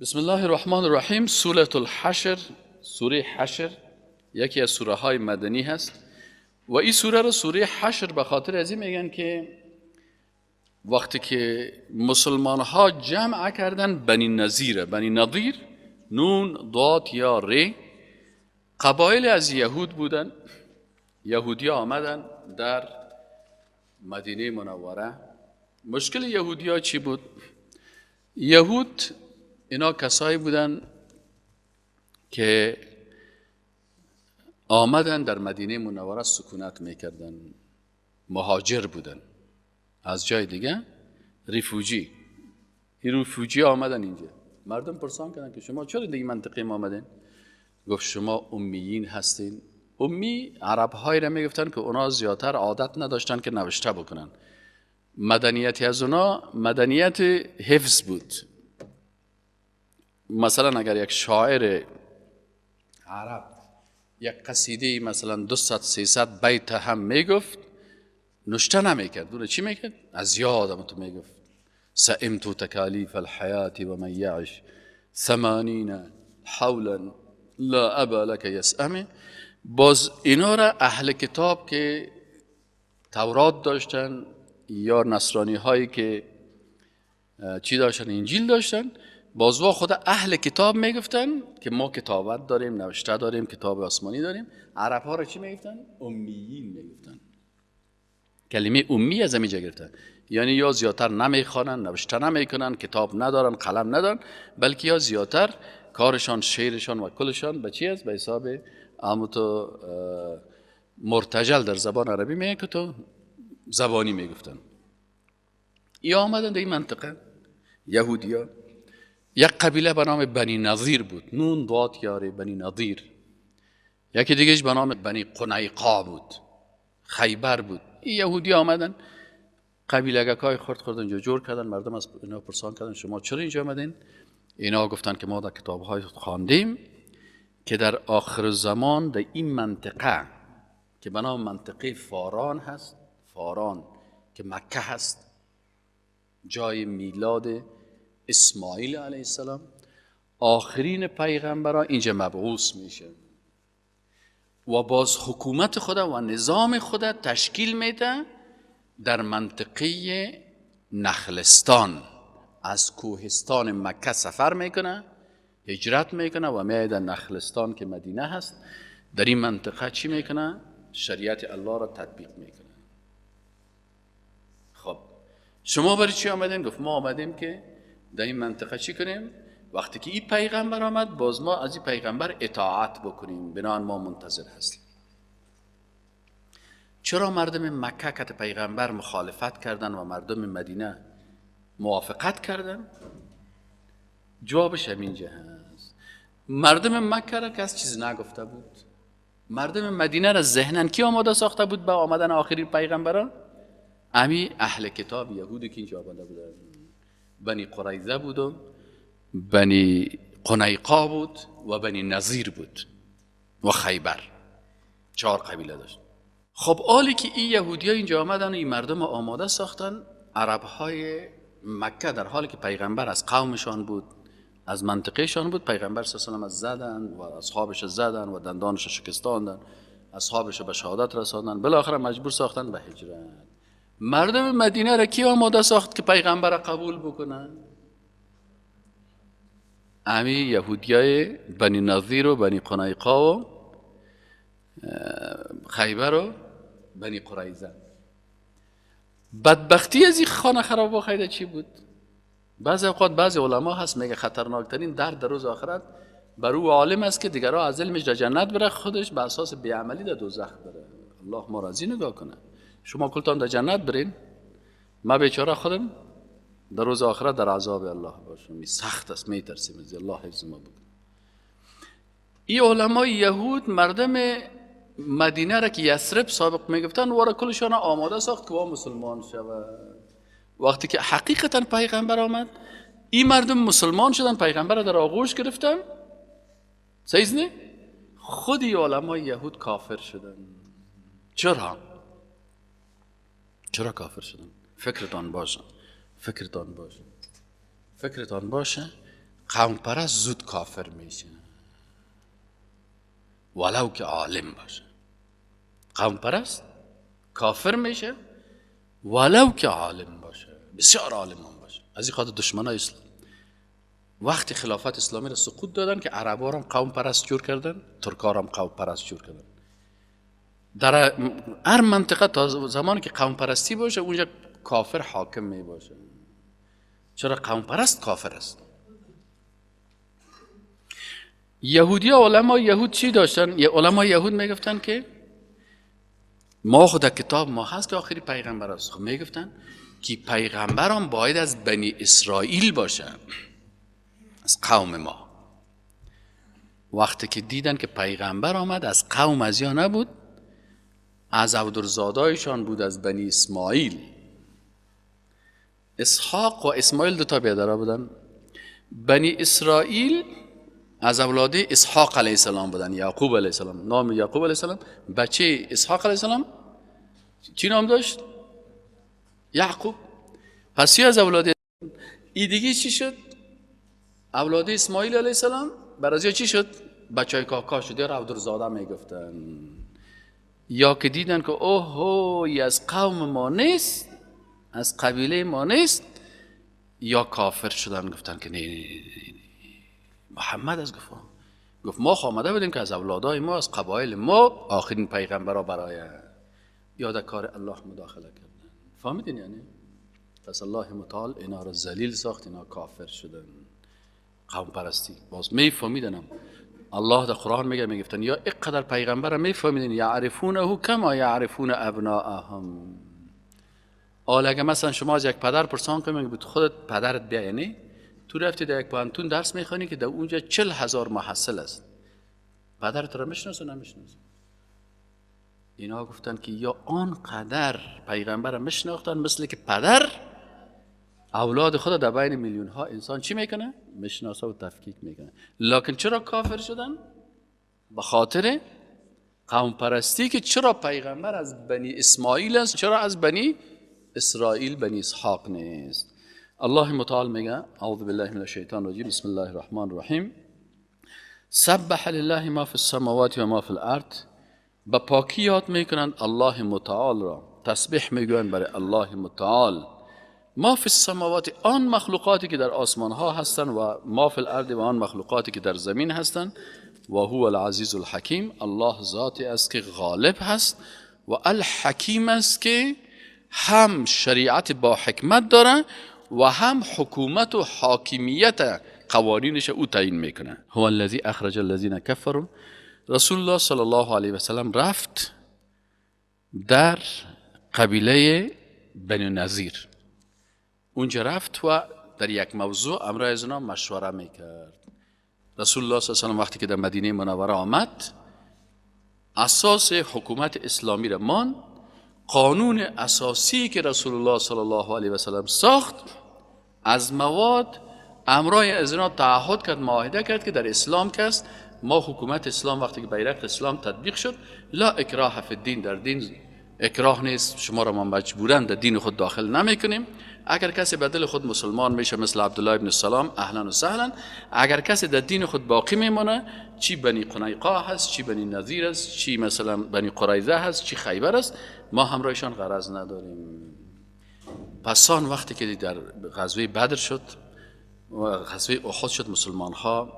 بسم الله الرحمن الرحیم. سورة الحشر، سوره حشر یکی از سوره های مدنی هست و این سوره رو سوره حشر به خاطر از این میگن که وقتی که مسلمان ها جمع کردن بنی نظیر، بنی نظیر نون ضاد یا ر، قبایل از یهود بودن. یهودی آمدن در مدینه منوره. مشکل یهودی ها چی بود؟ یهود اینا کسایی بودن که آمدن در مدینه منوره سکونت میکردن، مهاجر بودن از جای دیگه، refugee. این refugee آمدن اینجا. مردم پرسان کردن که شما چرا دیگه منطقه ما آمدین؟ گفت شما امیین هستین. امی عرب هایی را میگفتن که اونا زیادتر عادت نداشتن که نوشته بکنن. مدنیتی از اونا مدنیت حفظ بود. مثلا اگر یک شاعر عرب یک قصیده مثلا 200 300 بیت هم میگفت، نوشته نمیکرد. اون چی میکرد؟ از یادم تو میگفت. سئمت تکالیف الحیات و من یعش 80 حولا لا ابا لک یسأم. باز اینا را اهل کتاب که تورات داشتن یا نصرانی هایی که چی داشتن، انجیل داشتن، باز خود اهل کتاب میگفتن که ما کتابت داریم، نوشته داریم، کتاب آسمانی داریم. عرب ها را چی میگفتن؟ امیین میگفتن. کلمه امی از همینجا گرفتن، یعنی یا زیادتر نمیخوانن، نوشته نمیکنن، کتاب ندارن، قلم ندارن، بلکه یا زیادتر کارشان، شعرشان و کلشان به چی است؟ به حساب تو مرتجل در زبان عربی میگه که تو زبانی میگفتن. یا آمدن در این منطقه یهودیا. یک قبیله به نام بنی نظیر بود، نون ضاد یاری بنی نظیر. یکی دیگهش به نام بنی قنیقا بود، خیبر بود. این یهودی آمدن قبیله های خرد خرد اینجا جور کردن. مردم از اینا پرسان کردن شما چرا اینجا آمدین؟ اینا گفتن که ما در کتاب های خواندیم که در آخر زمان در این منطقه که به نام منطقه فاران هست، فاران که مکه هست، جای میلاد اسماعیل علیه السلام، آخرین پیغمبران اینجا مبعوث میشه و باز حکومت خدا و نظام خدا تشکیل میده در منطقه نخلستان. از کوهستان مکه سفر میکنه، هجرت میکنه و میاد در نخلستان که مدینه هست. در این منطقه چی میکنه؟ شریعت الله را تطبیق میکنه. خب شما برای چی آمدین؟ گفت ما آمدیم که در این منطقه چی کنیم؟ وقتی که این پیغمبر آمد باز ما از این پیغمبر اطاعت بکنیم، بنابراین ما منتظر هستیم. چرا مردم مکه که پیغمبر مخالفت کردن و مردم مدینه موافقت کردن؟ جوابش همینجا هست. مردم مکه را کس چیز نگفته بود. مردم مدینه را ذهناً کی آماده ساخته بود به آمدن آخرین پیغمبران؟ امی اهل کتاب یهودی که اینجا آمده بودن، بنی قریظه بود و بنی قنیقا بود و بنی نظیر بود و خیبر. 4 قبیله داشت. خب آلی که این یهودی ها اینجا آمدن و این مردم آماده ساختن، عرب های مکه در حالی که پیغمبر از قومشان بود، از منطقهشان بود، پیغمبر صلی الله علیه و سلم زدن و اصحابش زدن و دندانش شکستاندن، اصحابش به شهادت رساندن، بالاخره مجبور ساختن به هجرت. مردم مدینه را کی آماده ساخت که پیغمبر را قبول بکنن؟ امی یهودیای بنی نظیر و بنی قنیقا و خیبر و بنی قریظه. بدبختی از این خانه خراب خیده چی بود؟ بعضی اوقات بعضی علما هست میگه خطرناکترین درد در روز آخرت بر او عالم است که دیگرها از علمش در جنت بره، خودش به اساس بیعملی در دوزخ بره. الله ما راضی نگاه کنه. شما کلتان در جنت برین، ما بیچاره خودم در روز آخرت در عذاب الله باشم. سخت است، میترسیم از الله حفظ ما بکنه. این علمای یهود مردم مدینه را که یثرب سابق میگفتن وارا کلشان آماده ساخت که وا مسلمان شود. وقتی که حقیقتا پیغمبر آمد، این مردم مسلمان شدن، پیغمبر را در آغوش گرفتن. صحیح نه؟ خود علمای یهود کافر شدن. چرا؟ چرا کافر شدن؟ فکرتان باشه، فکرتان باشه، فکرتان باشه. قوم پرست زود کافر میشه ولو که عالم باشه. قوم پرست کافر میشه ولو که عالم باشه، بسیار عالم هم باشه. از این خاطر دشمنای اسلام وقتی خلافت اسلامی را سقوط دادن که عربا را قوم پرست جور کردن، ترکا را قوم پرست جور کردن. در هر منطقه تا زمانی که قوم پرستی باشه اونجا کافر حاکم می باشه. چرا قوم پرست کافر است؟ یهودی ها، علما یهود چی داشتن؟ علما یهود میگفتن که ما خود کتاب ما هست که آخری پیغمبر است. خب میگفتن که پیغمبران باید از بنی اسرائیل باشه، از قوم ما. وقتی که دیدن که پیغمبر آمد از قوم از یا نبود، از عبدالزادایشان بود، از بنی اسماعیل. اسحاق و اسماعیل دو تا بیادرها بودن. بنی اسرائیل از اولاد اسحاق علیه السلام بودن، یعقوب علیه السلام. نام یعقوب علیه السلام، بچه اسحاق علیه السلام چی نام داشت؟ یعقوب. پس از اولاد ای دیگه چی شد؟ اولاد اسماعیل علیه السلام برای چی شد؟ بچه های کاکا شد، یا عبدالزاده میگفتن. یا که دیدن که اوه ای از قوم ما نیست، از قبیله ما نیست، یا کافر شدن، گفتن که نه, نه, نه, نه. محمد از گفت ما آمده بودیم که از اولادای ما، از قبایل ما آخرین پیغمبرا برای یا در کار الله مداخله کردن. فهمیدین یعنی؟ پس الله متعال اینا را ذلیل ساخت، اینا کافر شدن. قوم پرستی باز میفهمیدنم. الله در قرآن میگه، میگفتن یا اینقدر پیغمبر میفهمیدن، یعرفونه کما یعرفون ابناءهم. حالا اگه مثلا شما از یک پدر پرسان کنید، میگه خودت پدرت بیا، یعنی تو رفتی در یک پوهنتون درس میخوانی که در اونجا 40,000 محصل است، پدرت را میشناسه نمیشناسه؟ اینا گفتن که یا آنقدر پیغمبر میشناختن مثل که پدر اولاد خود در بین میلیون ها انسان چی میکنه؟ میشناسه و تفکیک میکنه. لکن چرا کافر شدن؟ به خاطر قوم پرستی که چرا پیغمبر از بنی اسماعیل است، چرا از بنی اسرائیل، بنی اسحاق نیست. الله متعال میگه اعوذ بالله من الشیطان الرجیم، بسم الله الرحمن الرحیم. سبح لله ما فی السماوات و ما فی الارض. به پاکی یاد میکنند الله متعال را، تسبیح میگویند برای الله متعال. ما فی السماوات، آن مخلوقاتی که در آسمان ها هستند، و ما فی الارض، و آن مخلوقاتی که در زمین هستند. و هو العزیز الحکیم. الله ذاتی است که غالب هست و الحکیم است که هم شریعت با حکمت داره و هم حکومت و حاکمیت قوانینش او تعیین میکنه. هو الذی اخرج الذین کفروا. رسول الله صلی الله علیه و سلم رفت در قبیله بنی نظیر، اونجا رفت و در یک موضوع امرای از اونا مشوره میکرد. رسول الله صلی الله علیه و سلم وقتی که در مدینه منوره آمد، اساس حکومت اسلامی را ماند. قانون اساسی که رسول الله صلی الله علیه و سلم ساخت از مواد امرای از اینا تعهد کرد، معاهده کرد که در اسلام کس ما حکومت اسلام وقتی که بیرق اسلام تطبیق شد، لا اکراه فی الدین، در دین اکراه نیست، شما را ما مجبورا در دین خود داخل نمیکنیم. اگر کسی به دل خود مسلمان میشه مثل عبدالله ابن سلام، اهلا و سهلا. اگر کسی در دین خود باقی میمونه، چی بنی قنیقا هست، چی بنی نظیر است، چی مثلا بنی قریظه هست، چی خیبر است، ما همراهشان غرض نداریم. پسان وقتی که در غزوه بدر شد و غزوه احد شد، مسلمان ها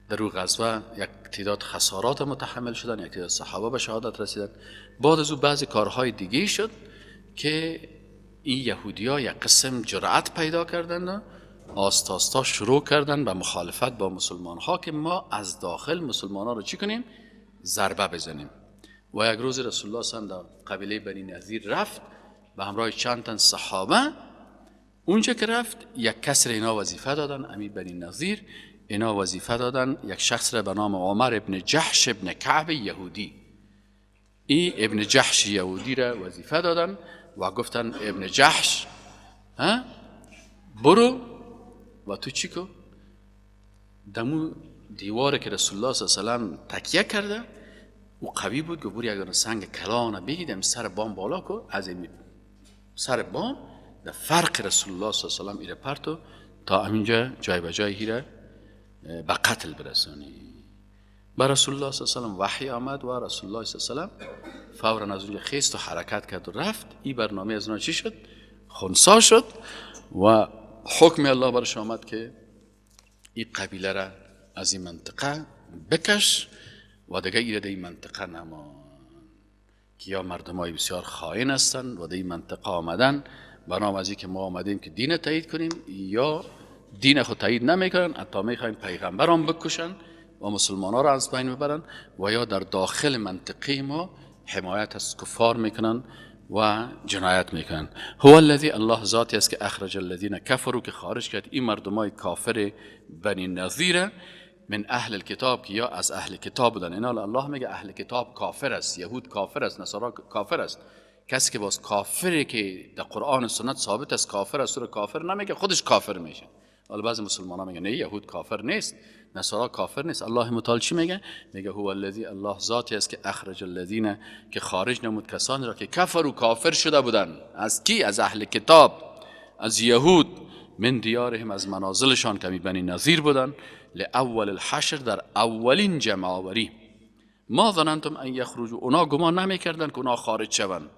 در او غزوه یک تعداد خسارات متحمل شدن، یک تعداد صحابه به شهادت رسیدن. بعد از او بعضی کارهای دیگه شد که این یهودی ها یک قسم جرأت پیدا کردند و آستا آستا شروع کردن به مخالفت با مسلمان ها که ما از داخل مسلمان ها رو چی کنیم؟ ضربه بزنیم. و یک روز رسول الله صلی الله علیه و سلم در قبیله بنی نظیر رفت به همراه چند تن صحابه. اونجا که رفت یک کس را اینا وظیفه دادن، امیر بنی نظیر اینا وظیفه دادن یک شخص را به نام عمر ابن جحش ابن کعب یهودی. این ابن جحش یهودی را وظیفه دادن و گفتن ابن جحش برو و تو چی کو؟ دمو دیواره که رسول الله صلی الله علیه و سلم تکیه کرده او قوی بود، گفت برو یک دانه سنگ کلان بگیدم سر بام بالا کو، از این سر بام در فرق رسول الله صلی الله علیه و سلم ایره پرتو تا همینجا جای به جای هیره به قتل برسانی. به رسول الله صلی الله علیه و وحی آمد و رسول الله صلی الله علیه و فورا از اونجا خیست و حرکت کرد و رفت. این برنامه از اونها چی شد؟ خنثی شد و حکم الله برش آمد که این قبیله را از این منطقه بکش و دیگه ایره در این منطقه نمان، که یا مردمای بسیار خائن هستند و در این منطقه آمدن بنام از اینکه ما آمدیم که دین تایید کنیم، یا دین خود تایید نمیکنن، حتی میخوایم پیغمبران بکشن و مسلمان ها را از بین ببرن، و یا در داخل منطقه ما حمایت از کفار میکنن و جنایت میکنن. هو الذی، الله ذاتی است که اخرج الذین کفروا، که خارج کرد این مردمای کافر بنی نضیر من اهل الکتاب، که یا از اهل کتاب بودن. اینا الله میگه اهل کتاب کافر است، یهود کافر است، نصارا کافر است. کسی که باز کافره که در قرآن و سنت ثابت است کافر است، رو کافر نمیگه، خودش کافر میشه. حالا بعضی مسلمان ها میگن نه یهود کافر نیست، نصارا کافر نیست. الله متعال چی میگه؟ میگه هو الذی، الله ذاتی است که اخرج الذین، که خارج نمود کسانی را که کفروا، کافر شده بودن. از کی؟ از اهل کتاب، از یهود، من دیارهم، از منازلشان که بنی نضیر بودن، لاول الحشر، در اولین جمع آوری. ما ظننتم ان یخرجوا، اونا گمان نمیکردن که اونا خارج شوند.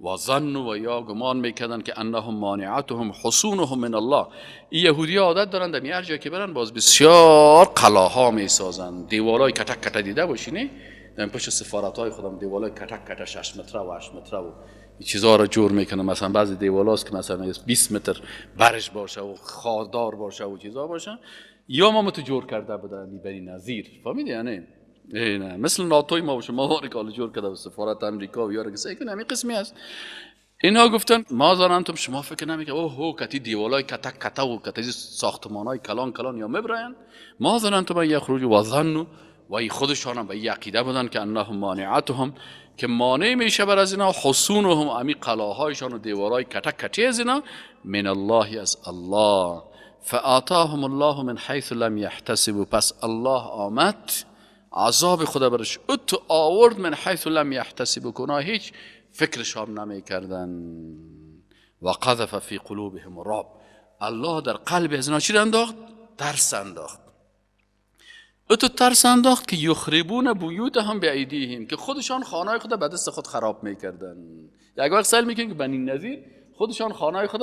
و ظنوا، و یا گمان میکردن که انهم مانعتهم حصونهم من الله. این یهودی عادت دارن در هر جای که برن باز بسیار قلاها میسازن، دیوالای کتک کته دیده باشی نه؟ در پشت سفارت های خودم دیوالای کتک کته 6 متره و 8 متره و این چیزا رو جور میکنن. مثلا بعضی دیوالاست که مثلا 20 متر برش باشه و خاردار باشه و چیزا باشه، یا ما متو جور کرده بودن بنی نضیر، فهمیدی؟ یعنی نه مثل ناتوی ما باشه، ما واری جور کرده و سفارت امریکا و یارو که همین قسمی است. اینها گفتن ما ظننتم، شما فکر نمیکنید اوه هو کتی دیوالای کتک کته و کتی ساختمانای کلان کلان یا مبراین. ما ظننتم ان یخرجوا و ظنوا، و ای خودشان هم به این عقیده بودن که انهم مانعتهم، که مانع میشه بر از اینا، حصونهم، امی قلاهایشان و دیوارای کتک کتی از اینا، من الله، از الله. فآتاهم الله من حیث لم یحتسبوا، پس الله آمد عذاب خدا برش اتو آورد، من حیث لم یحتسبوا، کنا هیچ فکرش هم نمی کردن. و قذف فی قلوبهم الرعب، الله در قلب از اینا چی انداخت؟ ترس انداخت. اتو ترس انداخت که یخربون بیوتهم بایدیهم، که خودشان خانه خود به دست خود خراب میکردن. یک وقت سیل میکنن که بنی نضیر خودشان خانه خود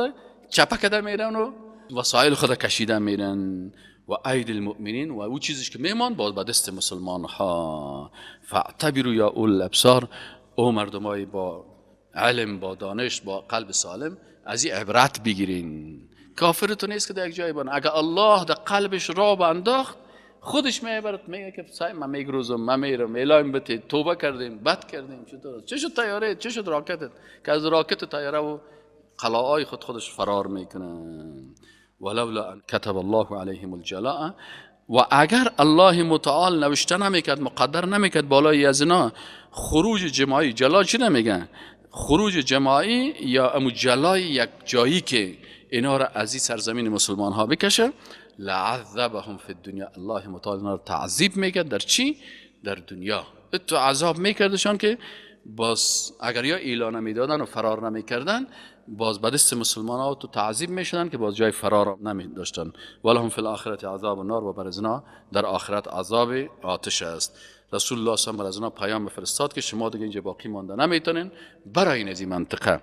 چپه کده میرن و وسایل خود کشیده میرن. و اید المؤمنین، و او چیزیش که میمان باز به دست مسلمان ها. فاعتبروا یا اول الابصار، او مردمای با علم، با دانش، با قلب سالم از این عبرت بگیرین. کافر تو نیست که در یک جای بان، اگه الله در قلبش رعب انداخت خودش میبرد، میگه که سعی من میگروزم، من میرم، اعلام بده توبه کردیم، بد کردیم، چطور چه شد طیاره، چه شد راکتت، که از راکت طیاره و قلاهای خود خودش فرار میکنن. ولولا ان كتب الله عليهم الجلاء، و اگر الله متعال نوشته نمیکرد، مقدر نمیکرد بالای از اینا خروج جماعی، جلا چی نمیگن؟ خروج جماعی یا امو جلای یک جایی که اینا را از این سرزمین مسلمان ها بکشه، لعذبهم فی الدنیا، الله متعال اینا را تعذیب میکرد. در چی؟ در دنیا. تو عذاب میکردشان که باز اگر یا اعلان نمیدادن و فرار نمیکردن، باز به دست مسلمان ها تو تعذیب میشدن که باز جای فرار نمی داشتن. ولهم فی الاخرة عذاب النار، و بر ازنا در آخرت عذاب آتش است. رسول الله صلی الله علیه و آله پیام فرستاد که شما دیگه اینجا باقی مانده نمیتونین، برای از این منطقه.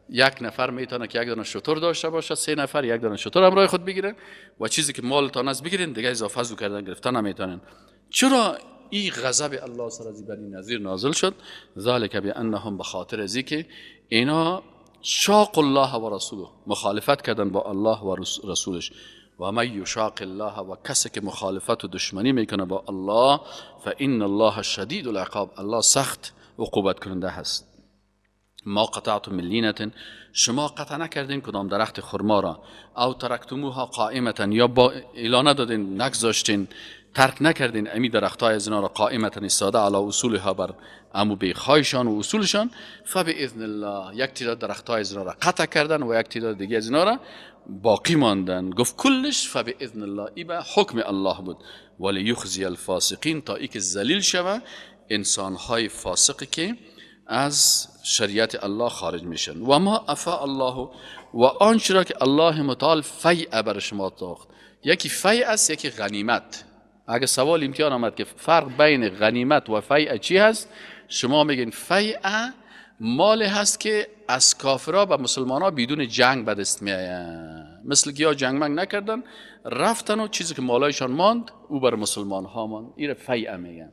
یک نفر میتونه که یک دانه شتر داشته باشه، 3 نفر یک دانه شتر همراه خود بگیره و چیزی که مالتان است بگیرین، دیگه اضافه زو کردن گرفتن نمیتونن. چرا این غضب الله سر از بنی نضیر نازل شد؟ ذالک بانهم، به خاطر از که اینا شاق الله و رسوله، مخالفت کردن با الله و رسولش. و من یشاق الله، و کسی که مخالفت و دشمنی میکنه با الله، فان الله شدید العقاب، الله سخت عقوبت کننده هست. ما قطعتم من لینة، شما قطع نکردین کدام درخت خرما را، او ترکتموها قائمة، یا با اعلان ندادین، نگذاشتین، ترک نکردین امی درختای از اینا را قائمة ایستاده، علی اصولها، بر امو بیخایشان و اصولشان، فباذن الله، یک تعداد درختای از اینا را قطع کردن و یک تعداد دیگه از اینا را باقی ماندن. گفت کلش فباذن الله، ای به حکم الله بود. ولی یخزی الفاسقین، تا ای که ذلیل شوه انسانهای فاسقی که از شریعت الله خارج میشن. و ما افاء الله، و آنچه را که الله متعال فیع بر شما تاخت. یکی فیع است، یکی غنیمت. اگه سوال امتحان آمد که فرق بین غنیمت و فیع چی هست، شما میگین فیع مال هست که از کافرها به مسلمان ها بدون جنگ به دست میآید، مثل که یا جنگ منگ نکردن رفتن و چیزی که مالایشان ماند او بر مسلمان ها ماند، این فیع میگن.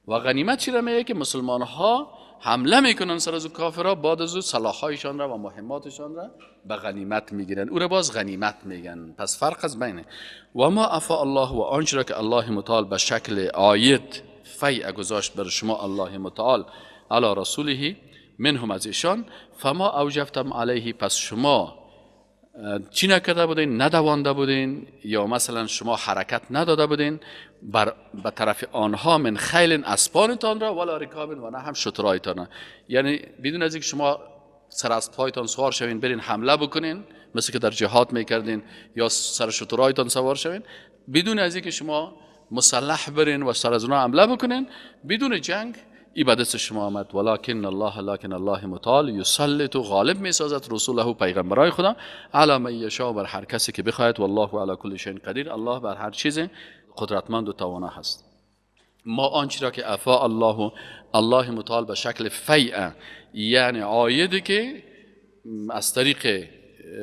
و غنیمت چی را میگه؟ که مسلمان ها حمله میکنن سر از کافرها، بعد از او سلاحهایشان را و مهماتشان را به غنیمت میگیرن، او را باز غنیمت میگن. پس فرق از بینه. و ما افاء الله، و آنچه را که الله متعال به شکل آیت فیع گذاشت بر شما الله متعال علی رسوله منهم از ایشان، فما اوجفتم علیه، پس شما چی نکرده بودین؟ ندوانده بودین، یا مثلا شما حرکت نداده بودین به طرف آنها من خیل اسپانتان را، ولا رکاب و نه هم شترایتان، یعنی بدون از اینکه شما سر اسبهایتان سوار شوین برین حمله بکنین مثل که در جهاد میکردین، یا سر شترایتان سوار شوین، بدون از اینکه شما مسلح برین و سر از اونها حمله بکنین، بدون جنگ ای به دست شما آمد. ولکن الله، لکن الله متعال یسلط، غالب میسازد رسوله پیغمبرای خدا علی من یشاء، بر هر کسی که بخواهد. والله علی کل شیء قدیر، الله بر هر چیز قدرتمند و توانا هست. ما آنچه را که افاء الله، الله متعال به شکل فیع، یعنی عایدی که از طریق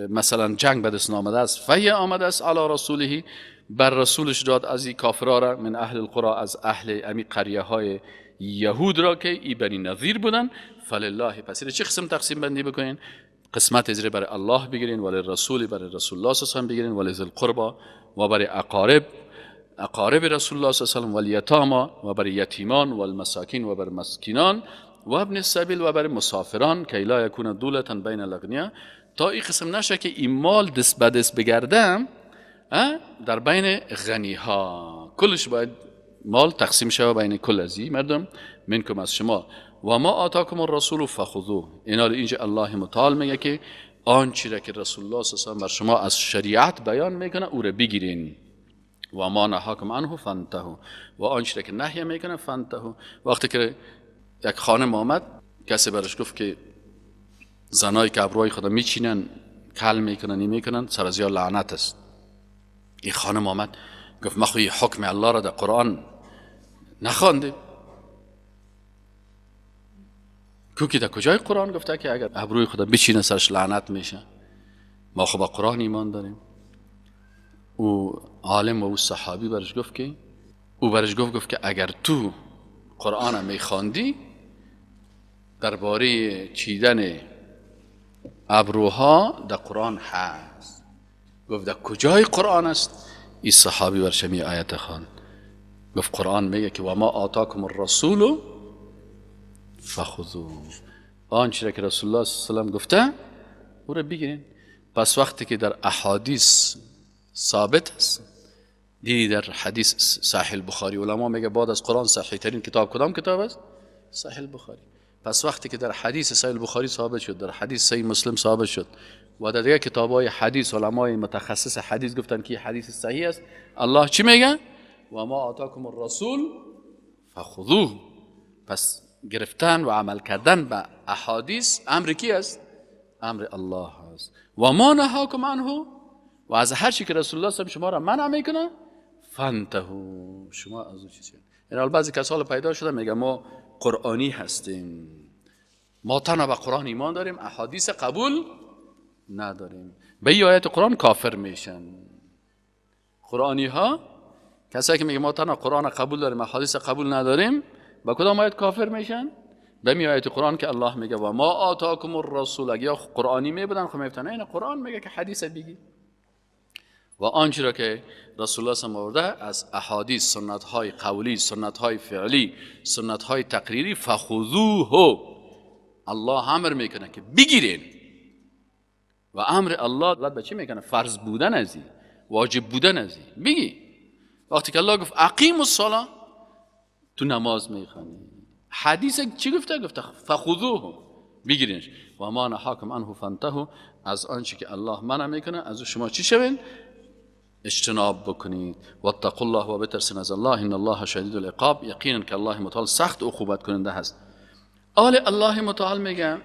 مثلا جنگ به دست آمده است، فیع آمده است علی رسوله، بر رسولش داد از این کافرها را، من اهل القرى، از اهل امی قریه های یهود را که ای بنی نظیر بودن. فلله، پس چه قسم تقسیم بندی بکنین؟ قسمت ازره برای الله بگیرین، ولی رسول برای رسول الله صلی الله علیه و سلم بگیرین، ولی ذی القربا و برای اقارب رسول الله صلی الله علیه و سلم، ولی یتاما و برای یتیمان، و المساکین و برای مسکینان، و ابن السبیل و برای مسافران، که لا یکون دولتا بین الاغنیا، تا این قسم نشه که این مال دست به دست بگردم در بین غنی ها، کلش باید مال تقسیم شود بین کل از این مردم، منکم از شما. و ما آتاکم الرسول فخذوه، اینا اینجا الله متعال میگه که آنچه را که رسول الله صلی الله علیه و سلم بر شما از شریعت بیان میکنه او را بگیرین. و ما نهاکم عنه فانتهوا، و آنچه را که نهی میکنه فانتهوا. وقتی که یک خانم آمد، کسی برش گفت که زنایی که ابروهای خدا میچینن کل میکنن میکنن سر از یا لعنت است. این خانم آمد گفت ما خوی حکم الله را در قرآن نخواندیم، کو که در کجای قرآن گفته که اگر ابروی خدا بچینه سرش لعنت میشه؟ ما خب با قرآن ایمان داریم. او عالم و او صحابی برش گفت که او برش گفت که اگر تو قرآن میخواندی درباره چیدن ابروها در قرآن هست. گفت در کجای قرآن است؟ این صحابی برش می آیت خواند، گفت قرآن میگه که و ما آتاکم الرسول فخذوه، آنچه که رسول الله صلی الله علیه و سلم گفته او را بگیرین. پس وقتی که در احادیث ثابت است، دیدی در حدیث صحیح البخاری علما میگه بعد از قرآن صحیح ترین کتاب کدام کتاب است؟ صحیح البخاری. پس وقتی که در حدیث صحیح البخاری ثابت شد، در حدیث صحیح مسلم ثابت شد و در دیگر کتاب‌های حدیث علمای متخصص حدیث گفتن که حدیث صحیح است، الله چی میگه؟ و ما آتاکم الرسول فخذوه. پس گرفتن و عمل کردن به احادیث امر کی است؟ امر الله است. و ما نهاکم عنه، و از هر چی که رسول الله صلی شما را منع میکنه فانتهوا، شما از اون چیزی. یعنی بعضی کسال پیدا شده میگه ما قرآنی هستیم، ما تنها به قرآن ایمان داریم، احادیث قبول نداریم. به این آیت قرآن کافر میشن قرآنی ها. کسایی که میگه ما تنها قرآن قبول داریم احادیث قبول نداریم، با کدام آیت کافر میشن؟ به می آیت قرآن که الله میگه و ما آتاکم الرسول. اگه یا قرآنی میبودن خب میگفتن این قرآن میگه که حدیث بگی. و آنچه را که رسول الله صلی الله علیه و آورده از احادیث، سنت های قولی، سنت های فعلی، سنت های تقریری، فخذوه، الله امر میکنه که بگیرین. و امر الله به چی میکنه؟ فرض بودن از این، واجب بودن از این. بگی وقتی که الله گفت اقیم الصلاه، تو نماز میخوانی. حدیث چی گفته؟ گفته فخذوه، بگیرینش. و ما نهاکم عنه فانتهوا، از آنچه که الله منع میکنه از شما چی شوین؟ اجتناب بکنید. واتقوا الله، و بترسین از الله، ان الله شدید العقاب، یقینا که الله متعال سخت عقوبت کننده هست. آل الله متعال میگه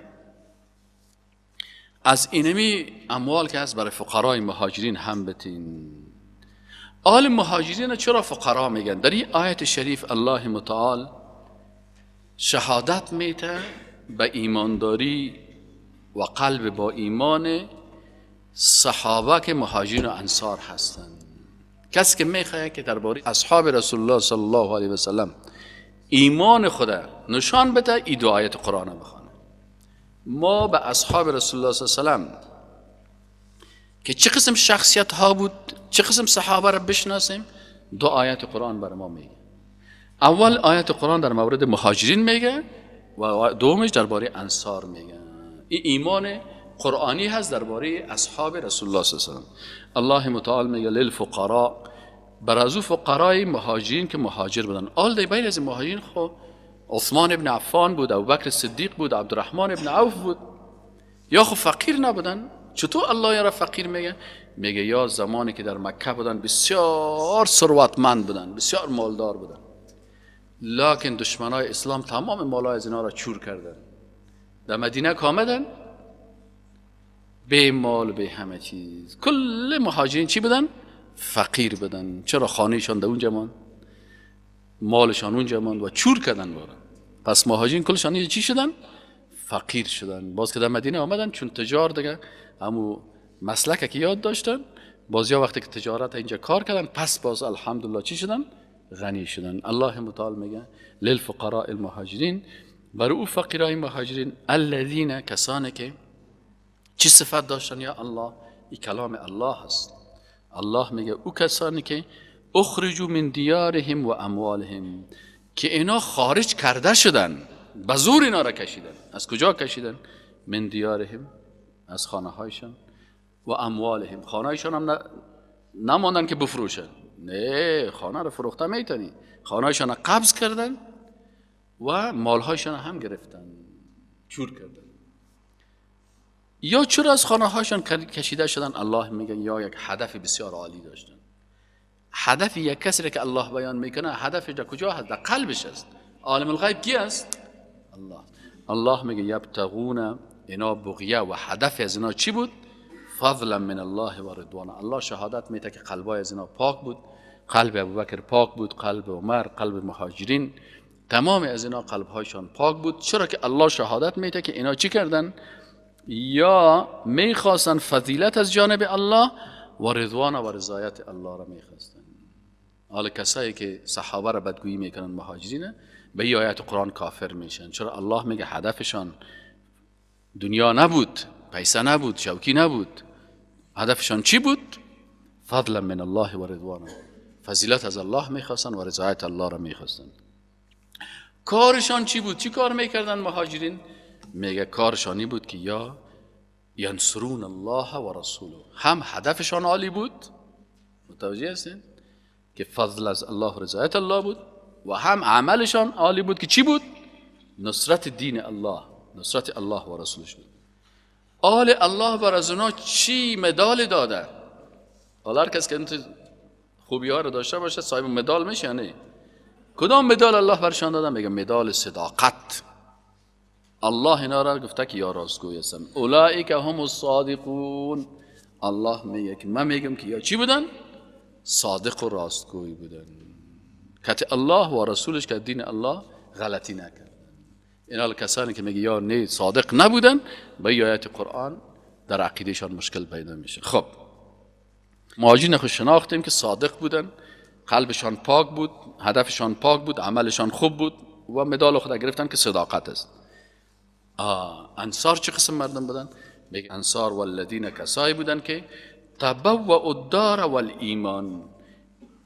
از اینمی اموال که هست برای فقرای مهاجرین هم بتین. آل مهاجرین چرا فقرا میگن؟ در این آیت شریف الله متعال شهادت میته به ایمانداری و قلب با ایمان صحابه که مهاجرین و انصار هستند. کسی که میخواد که درباره اصحاب رسول الله صلی الله علیه و سلم ایمان خدا نشان بده، این دو آیت قرآن بخوانه. ما به اصحاب رسول الله صلی الله علیه و سلم که چه قسم شخصیت ها بود، چه قسم صحابه را بشناسیم، دو آیت قرآن بر ما میگه. اول آیت قرآن در مورد مهاجرین میگه و دومش درباره انصار میگه. این ایمان قرآنی هست درباره اصحاب رسول الله صلی الله علیه و سلم. الله متعال میگه للفقراء، بر از او فقرای مهاجرین که مهاجر بودن. آل دی بین از مهاجرین خو عثمان ابن عفان بود، ابوبکر صدیق بود، عبدالرحمن ابن عوف بود، یا خو فقیر نبودن. چطور الله را فقیر میگه؟ میگه یا زمانی که در مکه بودن بسیار ثروتمند بودن، بسیار مالدار بودن، لکن دشمنای اسلام تمام مالای از اینا را چور کردن. در مدینه که آمدن به مال به همه چیز، کل مهاجرین چی بودن؟ فقیر بودن. چرا؟ خانهشان در اونجا ماند، مالشان اونجا ماند و چور کردن بارن. پس مهاجرین کلشان چی شدن؟ فقیر شدن. باز که در مدینه آمدن چون تجار دیگه همو مسلک که یاد داشتن، باز یا وقتی که تجارت اینجا کار کردن، پس باز الحمدلله چی شدن؟ غنی شدن. الله متعال میگه للفقراء المهاجرین، بر او فقیرای مهاجرین، الذین، کسانی که چی صفت داشتن؟ یا الله، این کلام الله هست. الله میگه او کسانی که اخرجوا من دیارهم و اموالهم، که اینا خارج کرده شدن، به زور اینا را کشیدن. از کجا کشیدن؟ من دیارهم، از خانه هایشان، و اموالهم، خانه هایشان هم نماندن که بفروشن، نه، خانه را فروخته میتونی، خانه هایشان را قبض کردن و مالهایشان هم گرفتن، چور کردن. یا چرا از خانه هایشان کشیده شدن؟ الله میگه یا یک هدف بسیار عالی داشتن. هدف یک کسی را که الله بیان میکنه، هدفش در کجا هست؟ در قلبش است. عالم الغیب کی است؟ الله. الله میگه یبتغون، اینا بغیه و هدف از اینا چی بود؟ فضلا من الله و رضوان. الله شهادت میده که قلبای از اینا پاک بود، قلب ابوبکر پاک بود، قلب عمر، قلب مهاجرین، تمام از اینا قلبهایشان پاک بود. چرا که الله شهادت میده که اینا چی کردن؟ یا میخواستن فضیلت از جانب الله و رضوان و رضایت الله را میخواستن. حالا کسایی که صحابه را بدگویی میکنن، مهاجرین، به این آیت قرآن کافر میشن. چرا؟ الله میگه هدفشان دنیا نبود، پیسه نبود، شوکی نبود، هدفشان چی بود؟ فضلا من الله و رضوان، فضیلت از الله میخواستن و رضایت الله را میخواستن. کارشان چی بود؟ چی کار میکردن مهاجرین؟ میگه کارشانی بود که یا ینصرون الله و رسوله، هم هدفشان عالی بود، متوجه هستین که فضل از الله و رضایت الله بود، و هم عملشان عالی بود که چی بود؟ نصرت دین الله، نصرت الله و رسولش بود. آل الله بر از اونا چی مدال داده؟ حالا هر کس که خوبی ها رو داشته باشه صاحب مدال میشه نه؟ کدام مدال الله برشان داده؟ میگه مدال صداقت. الله اینا را گفته که یا راستگوی هستن، اولئک هم الصادقون. الله میگه که من میگم که یا چی بودن؟ صادق و راستگوی بودن، که الله و رسولش که دین الله غلطی نکردن. اینا کسانی که میگه یا نه صادق نبودن، به آیت قرآن در عقیدهشان مشکل پیدا میشه. خب مهاجرین خود شناختیم که صادق بودن، قلبشان پاک بود، هدفشان پاک بود، عملشان خوب بود و مدال خود گرفتن که صداقت است. انصار چه قسم مردم بودن؟ میگه انصار والذین، کسایی بودن که تبوأ الدار والایمان،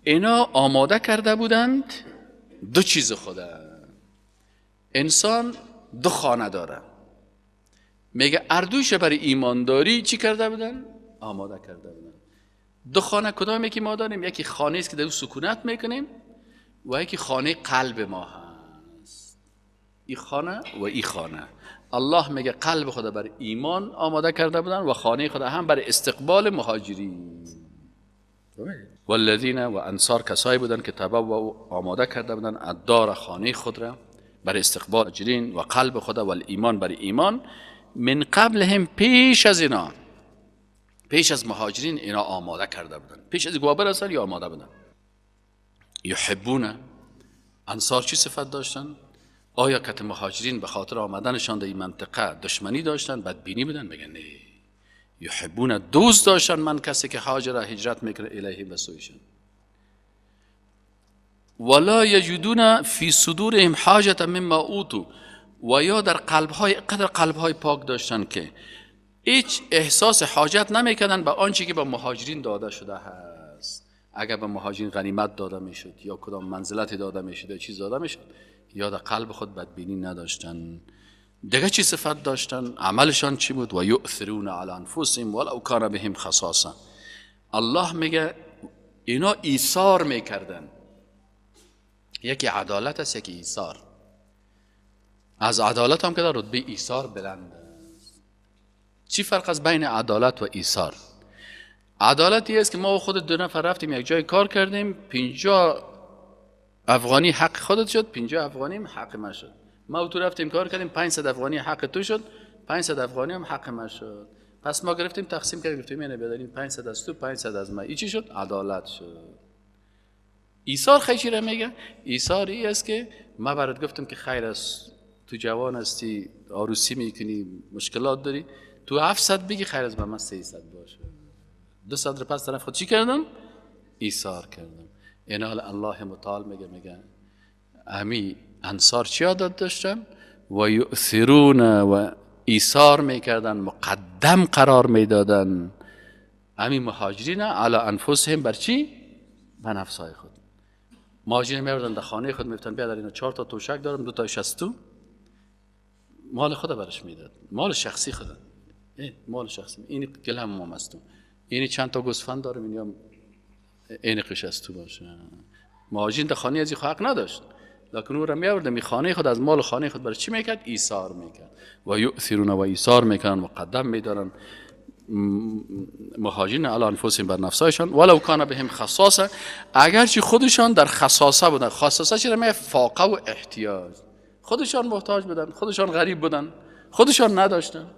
اینا آماده کرده بودند دو چیز خدا. انسان دو خانه داره، میگه اردوش برای ایمانداری چی کرده بودن؟ آماده کرده بودن. دو خانه کدام یکی ما داریم؟ یکی خانه است که در او سکونت میکنیم و یکی خانه قلب ما هست. این خانه و این خانه. الله میگه قلب خدا برای ایمان آماده کرده بودن و خانه خدا هم برای استقبال مهاجرین. والذین و انصار کسایی بودن که تبوأ آماده کرده بودن الدار، خانه خود را، برای استقبال مهاجرین و قلب خدا و ایمان برای ایمان من قبلهم، پیش از اینا، پیش از مهاجرین اینا آماده کرده بودن، پیش از گوابر اصلا یا آماده بودن. یحبون، انصار چی صفت داشتن؟ آیا که مهاجرین به خاطر آمدنشان در این منطقه دشمنی داشتن، بدبینی بودن؟ میگن نه. یحبون، دوست داشتن من کسی که هاجر هجرت میکنه، الیه به سویشان. ولا یجدون فی صدورهم حاجة مما اوتوا، و یا در قلبهای قدر قلبهای پاک داشتن که هیچ احساس حاجت نمیکردن به آنچه که به مهاجرین داده شده هست. اگر به مهاجرین غنیمت داده میشد یا کدام منزلت داده میشد یا چیز داده میشد، یا در قلب خود بدبینی نداشتن. دیگه چی صفت داشتن؟ عملشان چی بود؟ و یؤثرون علی انفسهم ولو کان بهم خصاصه. الله میگه اینا ایثار میکردن. یکی عدالت است، یکی ایثار. از عدالت هم که در رتبه ایثار بلند است. چی فرق از بین عدالت و ایثار؟ عدالتی است که ما و خود دو نفر رفتیم یک جای کار کردیم، 50 افغانی حق خودت شد، 50 افغانی هم حق ما شد. ما و تو رفتیم کار کردیم، 500 افغانی حق تو شد، 500 افغانی هم حق ما شد. پس ما گرفتیم تقسیم کردیم، گفتیم اینه بداریم 500 از تو، 500 از ما. این چی شد؟ عدالت شد. ایثار خیلی را میگه؟ ایثار ای است که ما برات گفتم که خیر است، تو جوان هستی، عروسی میکنی، مشکلات داری، تو 700 بگی خیر است، به من 300 باشه. 200 رو پس طرف خود چی کردم؟ ایثار کردم. اینا الله متعال میگه امی انصار چی عادت داشتن؟ و یؤثرون، و ایثار میکردن، مقدم قرار میدادن امی مهاجرین علی انفسهم، بر چی؟ به نفسهای خود. مهاجرین میبردن در خانه خود، میگفتن بیا در اینا 4 تا توشک دارم، 2 تایش از تو، مال خود برش میداد، مال شخصی خود، مال شخصی، این گلم ما از تو، این چند تا گوسفند دارم، این این قش از تو باشه. مهاجرین در خانه از حق نداشت، لکن او را میآورد می خانه خود، از مال خانه خود برای چی میکرد؟ ایثار میکرد. و یؤثرون، و ایثار میکنن، مقدم میدارن مهاجرین علی انفسهم، بر نفسایشان، ولو کان بهم خصاصه، اگرچه خودشان در خصاصه بودن. خصاصه چرا میگه؟ فاقه و احتیاج. خودشان محتاج بودن، خودشان غریب بودن، خودشان نداشتن.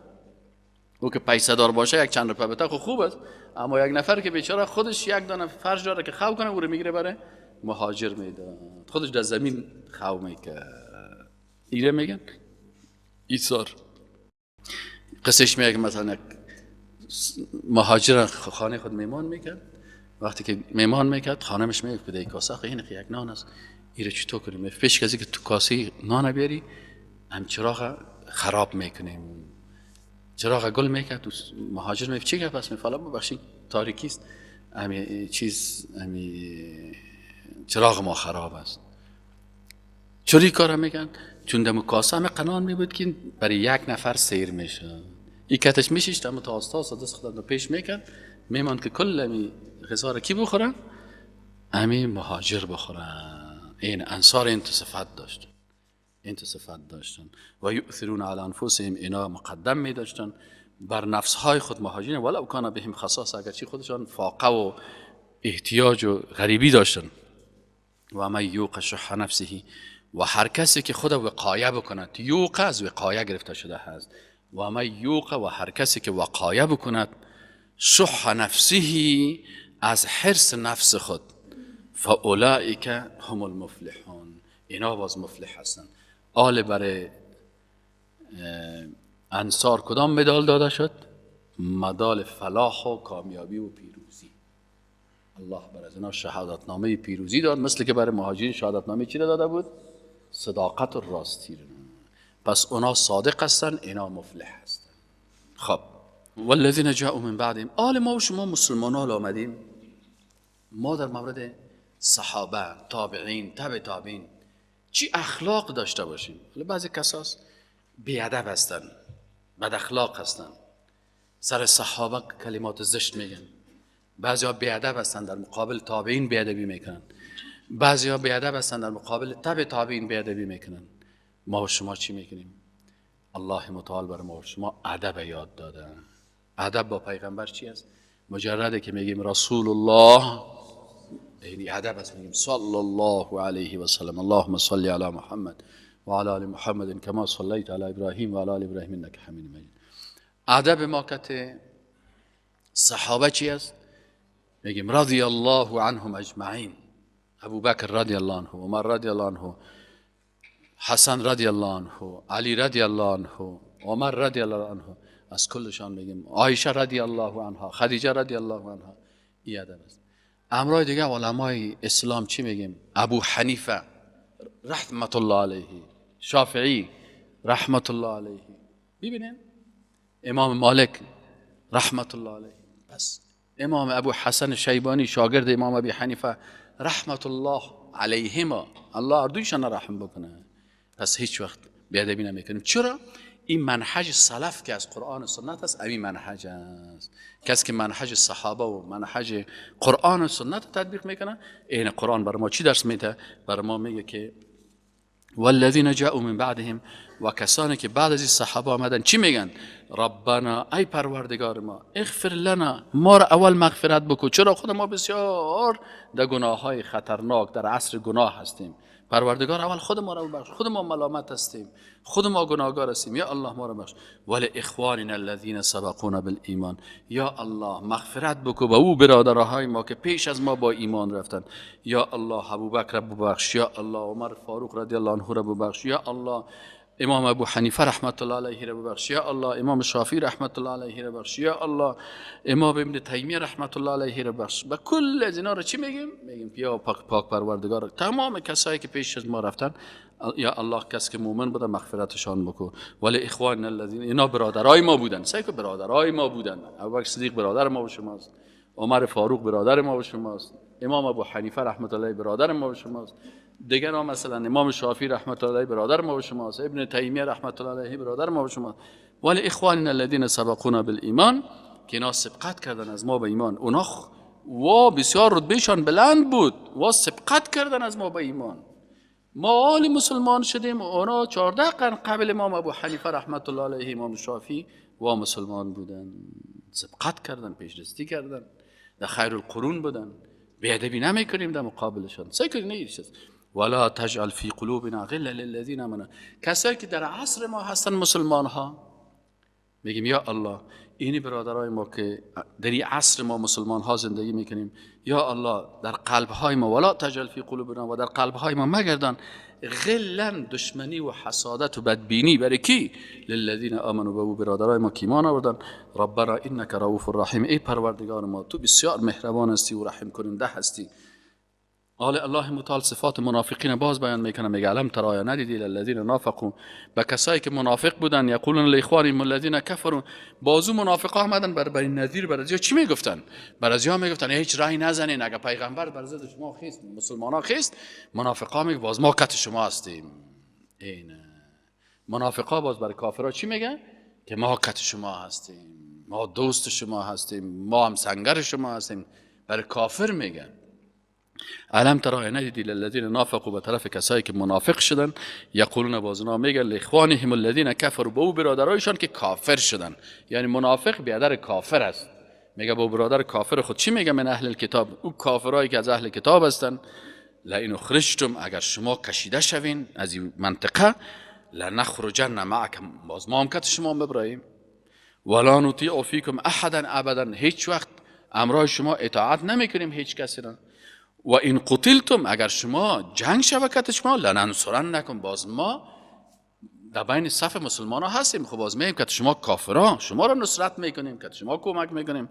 او که پیسه دار باشه یک چند روپه بده خوب است، اما یک نفر که بیچاره خودش یک دانه فرش داره که خو کنه، او رو میگیره برای مهاجر میده، خودش در زمین خو میکرد. ایره میگن ایثار. قصهش میگه مثلا مهاجر خانه خود میمان میکرد، وقتی که میمان میکرد خانمش میگه بده کاسه خو این یک نان است، ایره چطور کنیم؟ پیش کسی که تو کاسه نان بیاری هم چراغ خراب میکنیم. چراغ گل میکرد، مهاجر میگه چی گفت؟ پس میفعلا ببخشید تاریکی است، امی چیز امی چراغ ما خراب است. چوری کارا میگن؟ چون دم کاسه همه قنان می بود که برای یک نفر سیر میشه. این کتش میشیشت اما تا آستا دست خودم رو پیش میکرد، میماند که کل امی غذا را کی بخورن؟ امی مهاجر بخورن. این انصار این تو صفت داشت، این تو صفت داشتن. و یؤثرون علی انفسهم، اینا مقدم می داشتن بر نفسهای خود مهاجرین، ولو کان بهم خصاصه، اگرچه خودشان فاقه و احتیاج و غریبی داشتن. و من یوق شح نفسه، و هر کسی که خود وقایه بکند، یوق از وقایه گرفته شده هست. و من یوق، و هر کسی که وقایه بکند، شح نفسه، از حرص نفس خود، فاولئک هم المفلحون، اینا باز مفلح هستند. آل برای انصار کدام مدال داده شد؟ مدال فلاح و کامیابی و پیروزی. الله بر از اینا شهادتنامه پیروزی داد، مثل که برای مهاجرین شهادتنامه چی داده بود؟ صداقت و راستی. پس اونا صادق هستن، اینا مفلح هستن. خب والذین جاءوا من بعدهم، آل ما و شما مسلمان ها آمدیم، ما در مورد صحابه، تابعین، تبع تابعین چی اخلاق داشته باشیم؟ بعضی کساس بیادب هستن، بد اخلاق هستن، سر صحابه کلمات زشت میگن. بعضی ها بیادب هستن، در مقابل تابعین بیادبی میکنن. بعضی ها بیادب هستن، در مقابل تبع تابعین بیادبی میکنن. ما و شما چی میکنیم؟ الله متعال بر ما و شما ادب یاد داده. ادب با پیغمبر چی است؟ مجرده که میگیم رسول الله، یعنی ادب است، میگیم صلی الله علیه و سلم، اللهم صل علی محمد وعلى آل محمد كما صليت على إبراهيم وعلى آل إبراهيم إنك حميد مجيد. ادب ما کت صحابه چی است؟ میگیم رضی الله عنهم اجمعین. ابو بکر رضی الله عنه، عمر رضی الله عنه، حسن رضی الله عنه، علی رضی الله عنه، عمر رضی الله عنه، از کلشان میگیم عایشه رضی الله عنها، خدیجه رضی الله عنها. این ادب است. امرای دیگه علمای اسلام چی میگیم؟ ابو حنیفه رحمت الله علیه، شافعی رحمت الله علیه، ببینین امام مالک رحمت الله علیه، پس امام ابو حسن شیبانی شاگرد امام ابی حنیفه رحمت الله علیهما، الله اردویشان رحم بکنه. پس هیچ وقت بیادبی نمیکنیم. چرا؟ این منهج سلف که از قرآن و سنت است، این منهج است. کسی که منهج صحابه و منهج قرآن و سنت تطبیق میکنه، این قرآن بر ما چی درس میده؟ بر ما میگه که والذین جاءوا من بعدهم، و کسانی که بعد از این صحابه آمدن چی میگن؟ ربنا، ای پروردگار ما، اغفر لنا، ما را اول مغفرت بکو. چرا؟ خود ما بسیار در گناه های خطرناک در عصر گناه هستیم. پروردگار اول خود ما را ببخش، خود ما ملامت هستیم، خود ما گناهگار هستیم، یا الله ما را بخش. ولی اخواننا الذین سبقونا بالایمان، یا الله مغفرت بکو به او برادرهای ما که پیش از ما با ایمان رفتن. یا الله ابوبکر را ببخش، یا الله عمر فاروق رضی الله عنه را ببخش، یا الله امام ابو حنیفه رحمت الله علیه را ببخش، یا الله امام شافعی رحمت الله علیه را ببخش، یا الله امام ابن تیمیه رحمت الله علیه را ببخش. به کل از اینا را چی میگیم؟ میگیم یا پاک پاک پروردگار تمام کسایی که پیش از ما رفتن، یا الله کسی که مؤمن بوده مغفرتشان بکو. ولی اخوان الذین، اینا برادرای ما بودن، سعی که برادرای ما بودن. ابوبکر صدیق برادر ما و شماست، عمر فاروق برادر ما و شماست، امام ابو حنیفه رحمت الله برادر ما و شماست، دیگر هم مثلا امام شافعی رحمت الله علیه برادر ما و شماست، ابن تیمیه رحمت الله علیه برادر ما و شماست. ولی اخواننا الذین سبقونا بالایمان، که اینا سبقت کردن از ما به ایمان، اونا و بسیار رتبهشان بلند بود و سبقت کردن از ما به ایمان. ما آل مسلمان شدیم، اونا 14 قرن قبل امام ابو حنیفه رحمت الله علیه، امام شافعی و مسلمان بودن، سبقت کردن، پیشرستی کردن، در خیر القرون بودن. بیادبی نمیکنیم در مقابلشان. سعی کنید ولا تجعل فی قلوبنا غلا للذین آمنوا. کسایی که در عصر ما هستن مسلمان ها، میگیم یا الله اینی برادرای ما که در این عصر ما مسلمان ها زندگی میکنیم، یا الله در قلب های ما ولا تجعل فی قلوبنا، و در قلب های ما مگردان غلا، دشمنی و حسادت و بدبینی برای کی؟ للذین آمنوا، به برادرای ما که ایمان آوردن. ربنا انک رؤوف رحیم، ای پروردگار ما تو بسیار مهربان هستی و رحم کننده هستی. حال الله متعال صفات منافقین باز بیان میکنه، میگه الم ترى، ندیدی الذین نافقوا، به کسایی که منافق بودن، یقولون لاخوانهم الذین کفروا، بازو منافقا آمدن بر بنی نضیر، بر ازیا چی میگفتن؟ بر ازیا میگفتن هیچ رای نزنین، اگه پیغمبر بر ضد شما خیست، مسلمانا خیست، منافقا میگه باز ما کت شما هستیم. این منافقا باز بر کافرا چی میگن؟ که ما کت شما هستیم، ما دوست شما هستیم، ما هم سنگر شما هستیم. بر کافر میگن. الم ترى، ندیدی للذین نافقوا، به طرف کسایی که منافق شدن، یقولون، بازنا میگن لاخوانهم الذین کفروا، به او برادرایشان که کافر شدن. یعنی منافق بیادر کافر است. میگه با برادر کافر خود چی میگه؟ من اهل الکتاب، او کافرایی که از اهل کتاب هستن، لئن اخرجتم، اگر شما کشیده شوین از این منطقه، لنخرجن معکم، باز ما هم کت شما ببراییم، ولا نطیع فیکم احدا ابدا، هیچ وقت امرای شما اطاعت نمیکنیم هیچ کسی را. و این قتلتم، اگر شما جنگ شوه کت شما، لننصرنکم، باز ما در بین صف مسلمان ها هستیم، خب باز میگیم که شما کافران شما را نصرت میکنیم، که شما کمک میکنیم،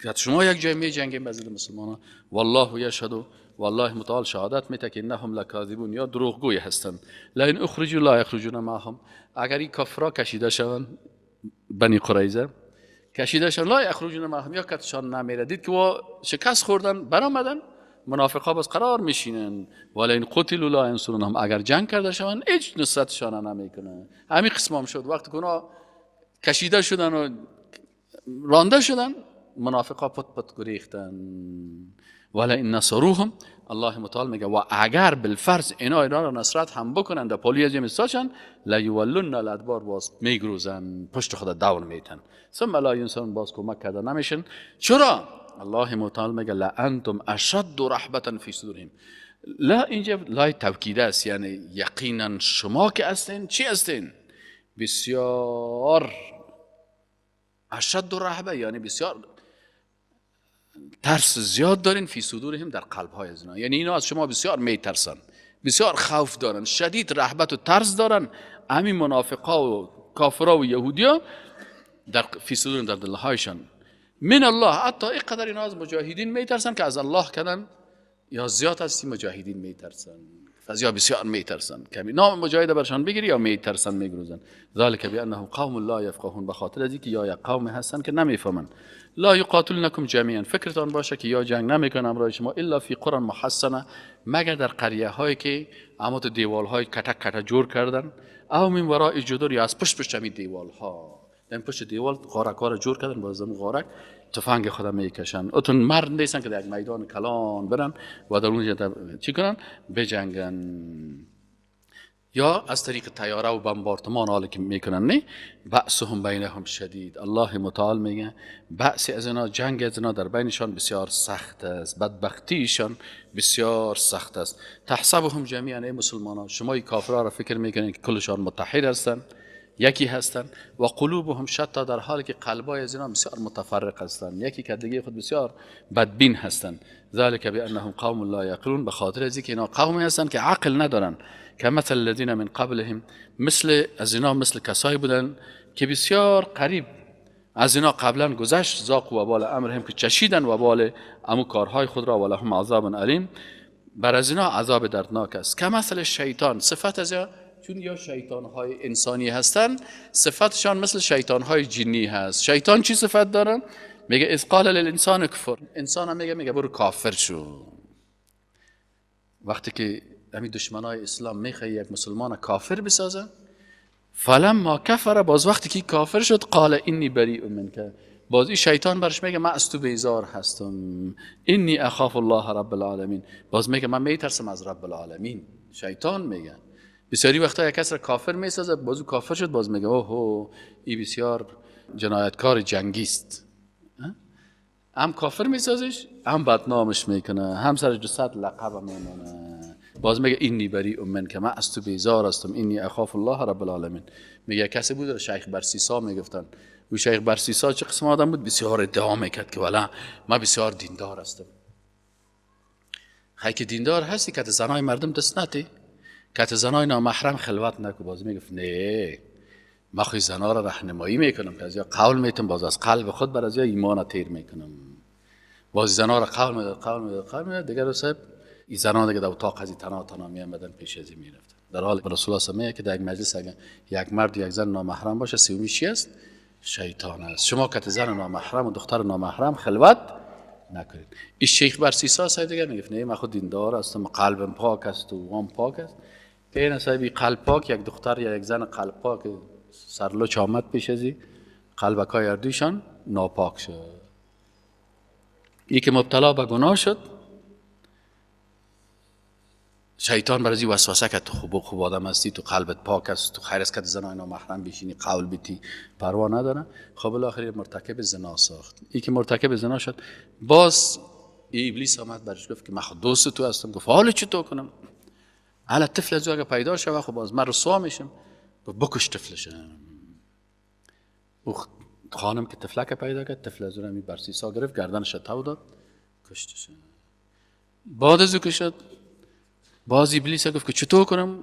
که شما یک جای میجنگیم به ضد مسلمان ها. والله یشهد، والله متعال شهادت میده که انهم لکاذبون، یا دروغگوی هستند. لئن اخرجوا لا یخرجون معهم، اگر این کافرا کشیده شوند، بنی قریظه کشیده شوند، لا یخرجون معهم، یا کتشان نمیره. دید که وا شکست خوردن برآمدن، منافقا باز قرار میشینن. ولئن قتلوا لا ینصرونهم، اگر جنگ کرده شوند هیچ نصرتشان نمیکنن. همین قسم هم شد، وقتی که اونا کشیده شدن و رانده شدن، منافقا پت پت گریختن. ولئن نصروهم، الله متعال میگه و اگر بالفرض اینا اینا را نصرت هم بکنن، در پالی از استاشن، لیولن الادبار، باز میگروزن، پشت خود دور میتن، ثم لا ینصرون، باز کمک کرده نمیشن. چرا؟ الله متعال میگه لانتم اشد رهبة فی صدورهم. لا اینجا لای توکیده است، یعنی یقینا شما که هستین چی هستین؟ بسیار اشد رهبه، یعنی بسیار ترس زیاد دارین، فی صدورهم در قلب های از اینا، یعنی اینا از شما بسیار میترسن، بسیار خوف دارن، شدید رهبت و ترس دارن. همین منافقا و کافرا و یهودیا در فی صدورهم در دلهایشان من الله، حتی اینقدر اینا از مجاهدین میترسن که از الله کردن یا زیاد از مجاهدین میترسن، یا بسیار میترسن که نام مجاهد برشان بگیری یا میترسن میگروزن. ذلك بانهم قوم لا یفقهون، به خاطر از اینکه یا یک قوم هستن که نمیفهمن. لا یقاتلونکم جمیعا، فکرتان باشه که یا جنگ نمیکنن همراه شما، الا فی قرى محصنه، مگر در قریه هایی که عمود دیوال های کتک کتک جور کردن، او من وراء جدر، یا از پشت پشت همین دیوال ها، در پشت دیوال غارک ها را جور کردن، باز غارک تفنگ خودم میکشن. اتون مرد نیستن که در یک میدان کلان برن و در اونجا چی کنن؟ بجنگن، یا از طریق طیاره و بمباردمان حالی که میکنن. نه، بأسهم بینهم شدید. الله متعال میگه بأس از اینا، جنگ از اینا در بینشان بسیار سخت است، بدبختیشان بسیار سخت است. تحسبهم جمیعا، ای مسلمانان شما این کافرها را فکر میکنین که کلشان متحد هستند، یکی هستند، و قلوبهم شتا، در حالی که قلبای از اینا بسیار متفرق هستند، یکی که دیگه خود بسیار بدبین هستند. ذلك بانهم قوم لا یعقلون، به خاطر از اینکه اینا قومی هستند که عقل ندارن. کمثل الذین من قبلهم، مثل از اینا مثل کسایی بودن که بسیار قریب از اینا قبلا گذشت، ذاقوا وبال امرهم، که چشیدن وبال امو کارهای خود را، ولهم عذاب الیم، بر از اینا عذاب دردناک است. کمثل شیطان، صفت از اینا چون یا شیطان های انسانی هستند، صفتشان مثل شیطان های جنی هست. شیطان چی صفت دارن؟ میگه اذ قال للانسان کفر، انسان هم میگه برو کافر شو. وقتی که همین دشمنای اسلام میخوای یک مسلمان کافر بسازن، فلما کفر، باز وقتی که کافر شد، قال انی بریء منک، باز این شیطان برش میگه من از تو بیزار هستم، انی اخاف الله رب العالمین، باز میگه من میترسم از رب العالمین. شیطان میگه بسیاری وقتا یک کس را کافر میسازه، باز او کافر شد، باز میگه اوه ای بسیار جنایتکار جنگی است. هم کافر میسازش، هم بدنامش میکنه، هم سرش 200 لقب میمونه. باز میگه انی بریء منک، من از تو بیزار هستم، انی اخاف الله رب العالمین. میگه کسی بود شیخ برسیسا میگفتن، او شیخ برسیسا چه قسم آدم بود؟ بسیار ادعا میکرد که والا من بسیار دیندار هستم. خیلی که دیندار هستی که زنای مردم دست نتی، که زنای نامحرم خلوت نکو. باز میگفت نه، من خو زنا را راهنمایی میکنم که از یا قول میتم، باز از قلب خود بر از یا ایمان تیر میکنم. باز زنا را قول میداد، قول میداد، قول میداد، دیگه صاحب این زنا دیگه در اتاق از تنها تنها میامدن پیش از میرفتن. در حال رسول الله صلی که در یک مجلس اگر یک مرد یک زن نامحرم باشه، سومی چی است؟ شیطان است. شما که زن نامحرم و دختر نامحرم خلوت نکنید. این شیخ برسیسا صاحب دیگه میگفت نه، من خود دیندار هستم، قلبم پاک است و وام پاک است. این صاحب قلب پاک، یک دختر یا یک زن قلب پاک سرلوچ آمد پیش ازی، قلبکای اردویشان ناپاک شد. یکی مبتلا به گناه شد، شیطان بر ازی وسوسه کرد تو خوب آدم هستی، تو قلبت پاک است، تو خیر است که زنای نامحرم بشینی قول بیتی، پروا نداره. خب بالاخره مرتکب زنا ساخت. ای که مرتکب زنا شد، باز ابلیس آمد برش گفت که من خود دوست تو هستم. گفت حالا چطور کنم؟ حالا طفل از اگه پیدا شوه خب باز من رسوا میشم. گفت بکش طفلشم. او خانم که طفلک پیدا کرد، طفل از اون برسیسا گرفت، گردنش تو داد، کشتش. بعد از او که شد، باز ابلیس گفت که چطور کنم؟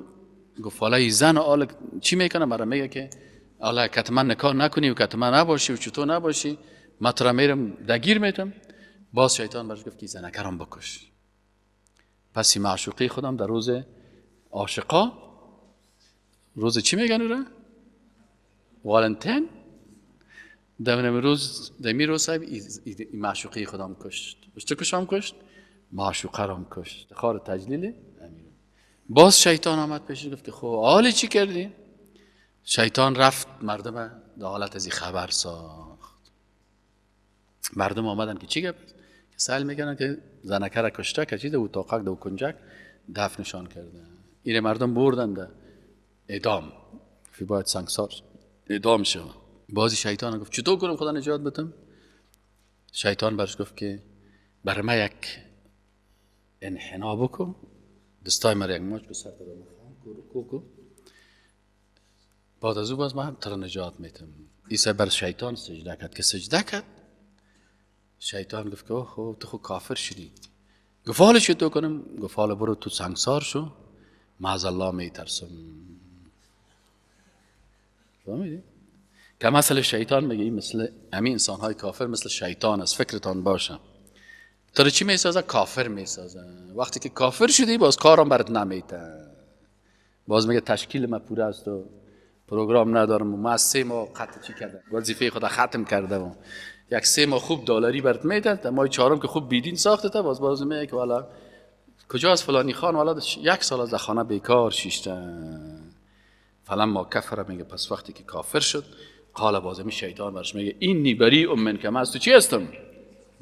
گفت حالا این زن حالا چی میکنه؟ برای میگه که حالا کتما نکاح نکنی و کتما نباشی و چطور نباشی، من تو را میرم دگیر میتم. باز شیطان برش گفت که زنکرم بکش. پس این معشوقی خودم در روز عاشقا، روز چی میگن را؟ والنتین، در روز در روز صاحب این معشوقی خودم کشت. چه کشم کشت؟ معشوقه رام کشت. خار تجلیل امیر. باز شیطان آمد پیش گفت که خب حالی چی کردی؟ شیطان رفت مردم در حالت از این خبر ساخت. مردم آمدن که چی گفت؟ که سأل میکنن که زنکه را کشته، کشیده و اتاقک و کنجک دفنشان کرده. این مردم بردن ده اعدام، فی باید سنگسار اعدام شد. بازی شیطان گفت چطور کنم خدا نجات بدم؟ شیطان برش گفت که بر ما یک انحنا بکن، دستای مرا یک ماچ به سر کو کو، بعد از او باز من تر نجات میتم. عیسی بر شیطان سجده کرد، که سجده کرد شیطان گفت که اوه تو خو کافر شدی. گفت حالا چی تو کنم؟ گفت حالا برو تو سنگسار شو، من از الله میترسم. فهمیدی؟ که مثل شیطان میگه، این مثل همین انسان های کافر مثل شیطان است، فکرتان باشه. تو چی میسازه؟ کافر میسازه. وقتی که کافر شدی باز کارم برات نمیته، باز میگه تشکیل ما پوره است و پروگرام ندارم و ما از 3 ماه قطع چی کردم، وظیفه خود ختم کرده و یک 3 ماه خوب دلاری برات میده، تا ماه 4 که خوب بیدین ساخته تا باز میگه که والا کجا از فلانی خان، والا 1 سال از خانه بیکار شیشته. فلما کفر، میگه پس وقتی که کافر شد، قال باز می شیطان برش میگه اینی بری من که من از تو چی هستم؟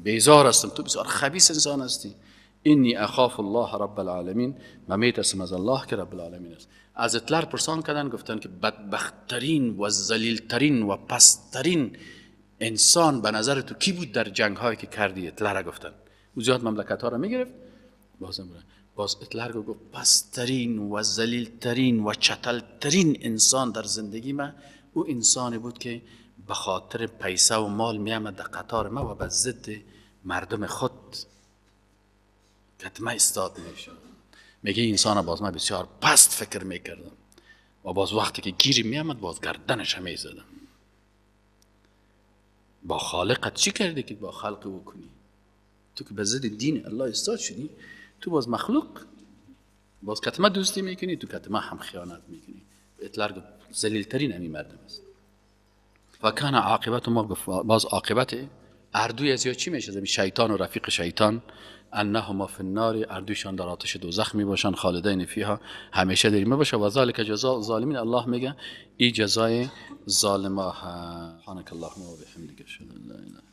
بیزار هستم، تو بسیار خبیث انسان هستی. اینی اخاف الله رب العالمین، من میترسم از الله که رب العالمین است. از هتلر پرسان کردن، گفتن که بدبختترین و ذلیلترین و پستترین انسان به نظر تو کی بود در جنگ هایی که کردی؟ هتلر گفتن. او زیاد مملکت ها را میگرفت. باز هتلر گفت پستترین و ذلیلترین و چتلترین انسان در زندگی من او انسانی بود که به خاطر پیسه و مال میامد در قطار ما و به ضد مردم خود کتمه استاد میشد. میگه انسان باز من بسیار پست فکر میکردم و باز وقتی که گیری میامد باز گردنش میزدم. با خالقت چی کردی که با خلق او کنی؟ تو که به ضد دین الله استاد شدی، تو باز مخلوق باز کتمه دوستی میکنی، تو کتمه هم خیانت میکنی. هتلر گفت ذلیلترین همین مردم است. و کان عاقبت ما، گفت باز عاقبت اردوی از یا چی میشه؟ شیطان و رفیق شیطان، انهما فی النار، اردویشان در آتش دوزخ میباشن، خالدین فیها، همیشه در باشه. و ذالک جزاء الظالمین، الله میگه ای جزای ظالما. سبحانك اللهم و بحمدک، اشهد ان لا اله